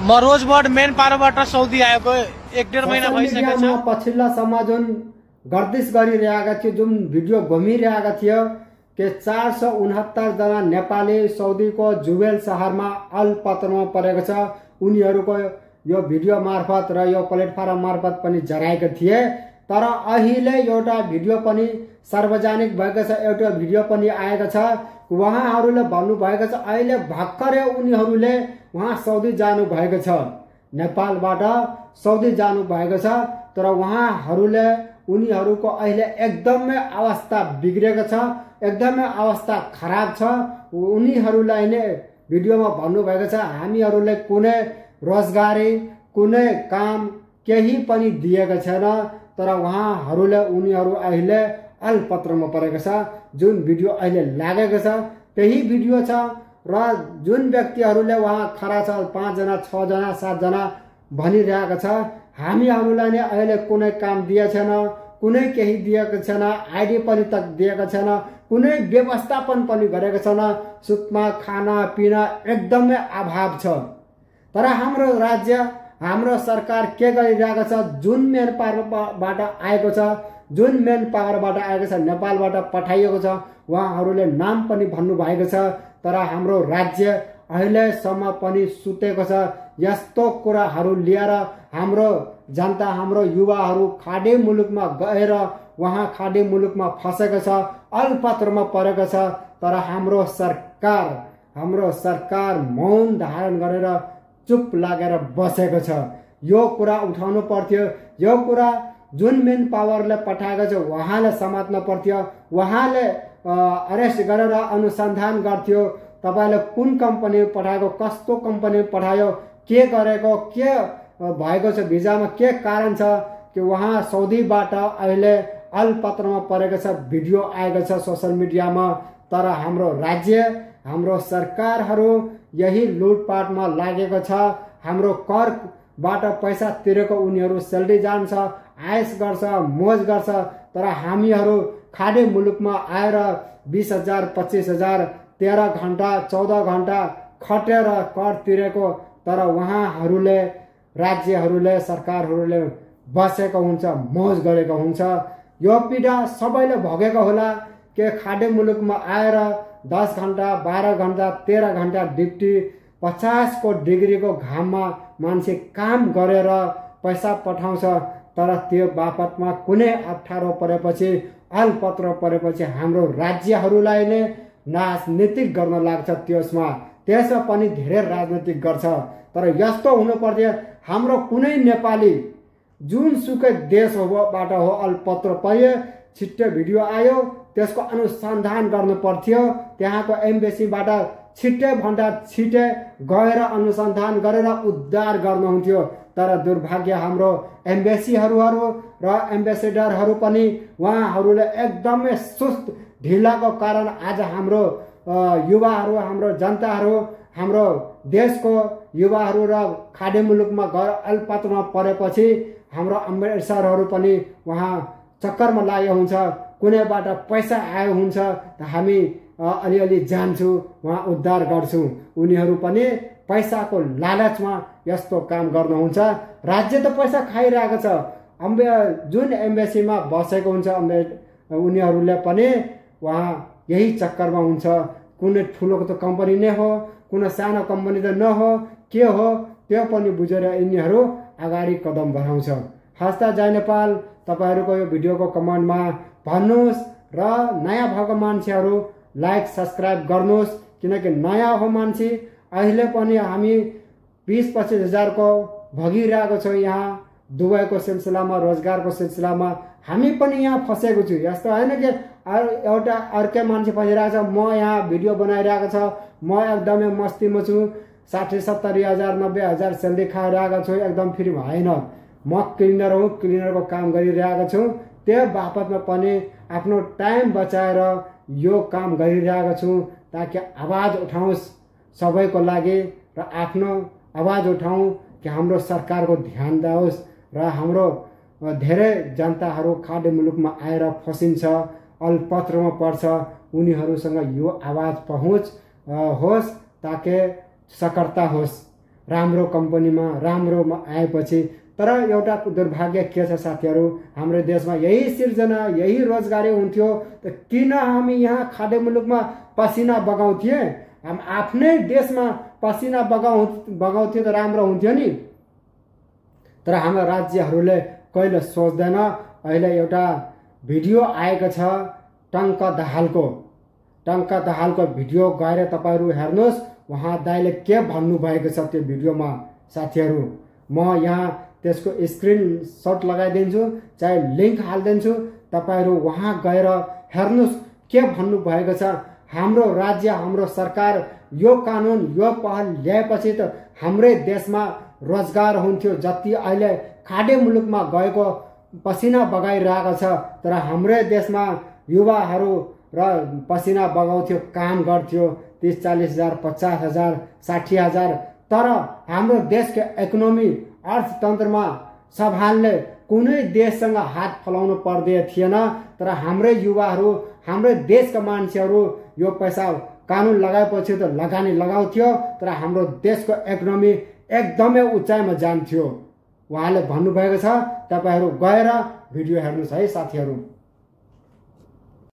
म रोजबर्ड मेन पारोबाट सौदी आएको 1.5 महिना भइसकेको छ। पछिल्ला समय जुन गर्दिश गरिरहेका थियो, जुन भिडियो घुमिरहेका थियो कि 469 जना नेपाली सौदीको जुबेल शहरमा अलपत्रमा परेको छ। उनीहरूको यो भिडियो मार्फत र यो प्लेटफर्म मार्फत पनि जनाएका थिए। तर अहिले एउटा भिडियो पनि सार्वजनिक भएको छ, एउटा भिडियो पनि आएको छ। उहाँहरूले भन्नुभएको छ अहिले भर्खरै उनीहरूले वहाँ सौदी जानु भएको छ, नेपालबाट सौदी जानु भएको छ। तर उहाँहरूले उनीहरूको अहिले एकदमै अवस्था बिग्रेको छ, एकदमै अवस्था खराब छ। उनीहरूलाई नै भिडियोमा भन्नुभएको छ हामीहरूले कुनै रोजगारी कुनै काम केही पनि दिएको छैन। तर उहाँहरूले उनीहरू अहिले अलपत्रमा परेको छ। जुन भिडियो अहिले लागेको छ त्यही भिडियो छ र जुन व्यक्तिहरूले वहाँ खडा छ 5 जना 6 जना 7 जना भनिरहेको छ हामीहरूलाई नै अहिले कुनै काम दिएको छैन, कुनै केही दिएको छैन, आइडी पनि तक दिएको छैन, कुनै व्यवस्थापन पनि गरेको छैन। सुत्न खाना पिना एकदमै अभाव छ। तर हाम्रो राज्य हाम्रो सरकार के गरिरहेको छ, जुन मेन पावरबाट आएको छ, जुन मेन पावरबाट आएको छ नेपालबाट पठाइएको छ उहाँहरूले नाम पनि भन्नुभएको छ। तर हाम्रो राज्य अहिलेसम्म पनि सुतेको छ। यस्तो कुराहरू लिएर हाम्रो जनता हाम्रो युवाहरू खाडी मुलुकमा गएर वहाँ खाडी मुलुकमा फसेको छ, अलपत्रमा परेको छ। तर हाम्रो सरकार मौन धारण गरेर चुप लागेर बसेको छ। यो कुरा उठाउनु पर्थ्यो। यो कुरा जुन मेन पावरले पठाएको छ उहाँले समात्न पर्थ्यो। उहाँले अरेस्ट गरेर अनुसन्धान गर्थ्यो तपाईले कुन कम्पनी पठाएको, कस्तो कम्पनी पठायो, के गरेको, के भएको छ, भिजामा के कारण छ कि उहाँ सौदीबाट अहिले अलपत्रमा परेको छ। भिडियो आएको छ सोशल मिडियामा। तर हाम्रो राज्य हाम्रो सरकारहरू यही लुटपाटमा लागेको छ। हाम्रो करबाट पैसा तिरेको उनीहरू सेल्डी जान्छ, आयस गर्छ, मोज गर्छ। तर हामीहरू खाडी मुलुकमा आएर 20,000 25,000 13 घण्टा 14 घण्टा खटेर कर तिरेको। तर उहाँहरूले राज्यहरूले सरकारहरूले बसेको हुन्छ, मोज गरेको हुन्छ। यो पीडा सबैले भोगेको होला कि खाडी मुलुकमा आएर 10 घण्टा 12 घण्टा 13 घण्टा ड्युटी 50 डिग्रीको घाममा मान्छे काम गरेर पैसा पठाउँछ। तर त्यो बापतमा कुनै अप्ठ्यारो परेपछि अलपत्र परेपछि हाम्रो राज्यहरूलाई नै राजनीतिक गर्न लाग्छ। त्यसमा पनि धेरै राजनीतिक गर्छ। तर यस्तो हुनु पर्थ्यो हाम्रो कुनै नेपाली जुनसुकै देशबाट हो अलपत्र पर्यो, छिट्टै भिडियो आयो त्यसको अनुसन्धान गर्नु पर्थ्यो। त्यहाँको एम्बेसीबाट छिट्टै भन्दा छिट्टै गएर अनुसन्धान गरेर उद्धार गर्नुहुन्थ्यो। तर दुर्भाग्य हाम्रो एम्बेसीहरू र एम्बेसेडरहरू पनि उहाँहरूले एकदमै सुस्त ढिलाको कारण आज हाम्रो युवाहरू हाम्रो जनताहरू हाम्रो देशको युवाहरू र खाडी मुलुकमा गएर अलपत्रमा परेपछि हाम्रो अम्बेसडरहरू पनि वहाँ चक्करमा लागेको हुन्छ। कुनैबाट पैसा आयो हुन्छ त हामी अलिअलि जान्छु वहाँ उद्धार गर्छु। उनीहरू पनि पैसाको लालचमा यस्तो काम गर्नुहुन्छ। राज्य त पैसा खाइरहेको छ। जुन एम्बेसीमा बसेको हुन्छ उनीहरूले पनि वहाँ यही चक्करमा हुन्छ। कुनै ठुलो त कम्पनी नै हो, कुनै सानो कम्पनी त नहो, के हो त्यो पनि बुझेर यिनीहरू अगाडि कदम बढाउँछ। हस्ता जय नेपाल। तपाईहरूको यो भिडियोको कमेन्टमा भन्नुहोस् र नयाँ भएको मान्छेहरू लाइक सब्सक्राइब गर्नुहोस्। किनकि नयाँ हो मान्छे, अहिले पनि हामी 20-25 हजारको भगिरहेको छौँ। यहाँ दुबईको सिलसिलामा रोजगारको सिलसिलामा हामी पनि यहाँ फसेको छु। यस्तो होइन कि एउटा अर्कै मान्छे फसिरहेको छ, म यहाँ भिडियो बनाइरहेको छ, म एकदमै मस्तीमा छु, 60-70 हजार 90 हजार सेलेरी खाइरहेको छु, एकदम फ्री होइन। म क्लिनर हुँ, क्लिनरको काम गरिरहेको छु। त्यो बापतमा पनि आफ्नो टाइम बचाएर यो काम गरिरहेको छु ताकि आवाज उठाओस् सबैको लागि र आफ्नो आवाज उठाउँ कि हाम्रो सरकारको ध्यान दिओस् र हाम्रो धेरै जनताहरू खाडी मुलुकमा आएर फसिन्छ, अलपत्रमा पर्छ। उनीहरूसँग यो आवाज पहुँच होस् ताकि सकारात्मक होस्। राम्रो कम्पनीमा राम्रोमा आएपछि। तर एउटा दुर्भाग्य के छ साथीहरू, हाम्रो देशमा यही सिर्जना यही रोजगारी हुन्थ्यो त किन हामी यहाँ खाडी मुलुकमा पसिना बगाउँथे? हम आफ्नै देशमा पसिना बगाउँथ्यो त राम्रो हुन्थ्यो नि। तर हाम्रो राज्यहरूले कहिले सोच्दैन। अहिले एउटा भिडियो आएको छ टङ्क दाहालको भिडियो गएर तपाईँहरू हेर्नुहोस्। उहाँ दाइले के भन्नुभएको छ त्यो भिडियोमा साथीहरू। म यहाँ त्यसको स्क्रिनशट लगाइदिन्छु, चाहे लिङ्क हालिदिन्छु, तपाईँहरू वहाँ गएर हेर्नुहोस् के भन्नुभएको छ। हाम्रो राज्य हाम्रो सरकार यो कानुन यो पहल ल्याएपछि त हाम्रै देशमा रोजगार हुन्थ्यो। जति अहिले खाडी मुलुकमा गएको पसिना बगाइरहेको छ, तर हाम्रै देशमा युवाहरू र पसिना बगाउँथ्यो, काम गर्थ्यो 30-40 हजार 50 हजार 60 हजार। तर हाम्रो देशको इकोनोमी अर्थतन्त्रमा सम्हाल्ने कुनै देशसँग हात फैलाउनु पर्दै थिएन। तर हाम्रै युवाहरू हाम्रै देशका मान्छेहरू यो पैसा कानुन लगाएपछि त लगानी लगाउँथ्यो, तर हाम्रो देशको इकोनोमी एकदमै उचाइमा जान्थ्यो। उहाँले भन्नुभएको छ। तपाईँहरू गएर भिडियो हेर्नुहोस् है साथीहरू।